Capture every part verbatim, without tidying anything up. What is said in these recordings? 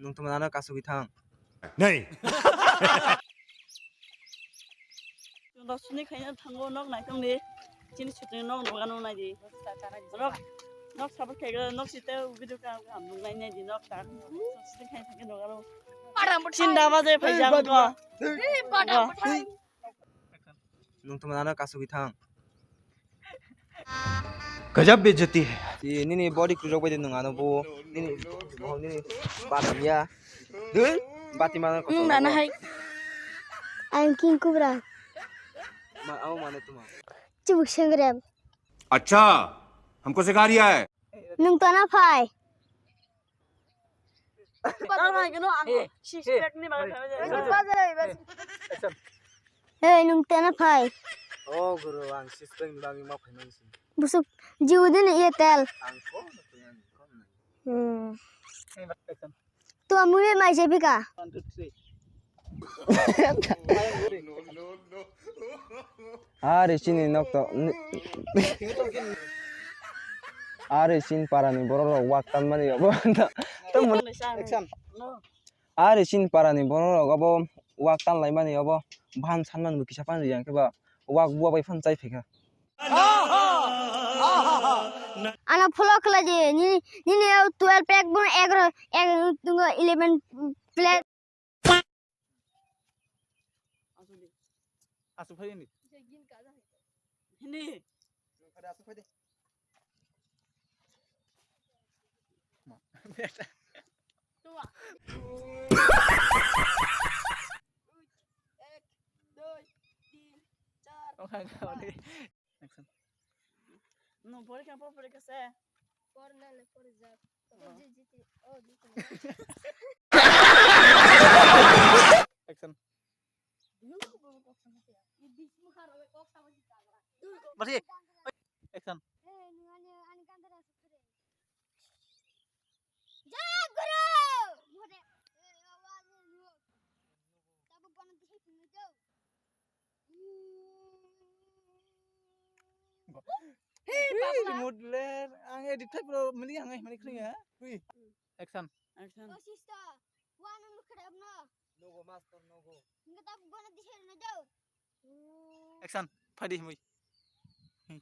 Nwng tongmani ano kasugwi thang. Nei. Chwng rok sini khaina thango nok naitong di. Chini shooting nok nukla nung nai di. Nok, nok support khaikhe nok site video ka ham nung nai nai di nok ta. Sini khaina thangkhe nukla nung. Chinda baje phaijak ko. Nwng tongmani ano kasugwi thang. Gajab bejati hai. Nini body kujok bai de nwng ano bo. Nini, nini bati ya. Dui, bati mana ko. Nwng nana hai. I'm King Cobra. Ma, au mane tuma. Chibuk sengrem. Acha, humko sikha riya hai. Nwng tona phai. Hey, nwng tena phai. Oh, guru, ang six pack ni bagwi ma phai nang si. Busuk, jiu din ye tel. Ang ko na to yang ko na. Hmm. Tua mui mai je bika. One, two, three. Are chini nok to. Are chin parani borok rok wak tanmani obo. Action. Are chin parani borok rok obo wak tanlaimani obo. Bhan sanmani bo kisa phan riyang khe ba wak bua bai phan chai phaikha. Ano follow khlai di. Nini, nini twelve pack bo egaro, egaro tungo eleven plate. Asuk phai ni. Hindi. Asuk phai de. Ma. Tua. Ek, dui, tin, char. Oh, kau ni. Action. No, porikha, por porikha se. Por na le, por ja. Oh. Ji, ji, ji. Oh, ji, ji. Action. Mati. Action. Jai Guru! Tabuk kono tisi tini jauh. Hei, Hei, papa. Remote le, ang edit khai bro, mani ang ai mani khring ya. Hui. Action. Action. Oh, sister. Wa nang lu khrap no. No go, master, no go. Ngi tabuk kono tisi tini jauh. Action. Phai di mui. Hmm.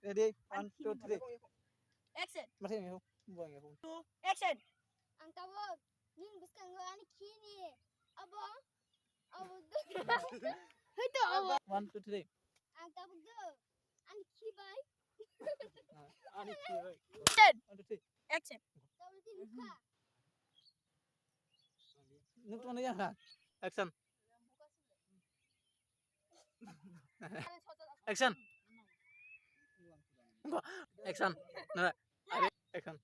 Ready? One, two, three. Action. Masa ini, buang ya. Two, action. Ang tabuk, ning bwskango ani khini. Abo, abo. Hoi to abo. One, two, three. Ang tabuk do. Ani khi bai. Ani khi bai. Action. One, two, three. Action. Tabuk di nukha. Nuk tong ya. Action. Action. Action. Action.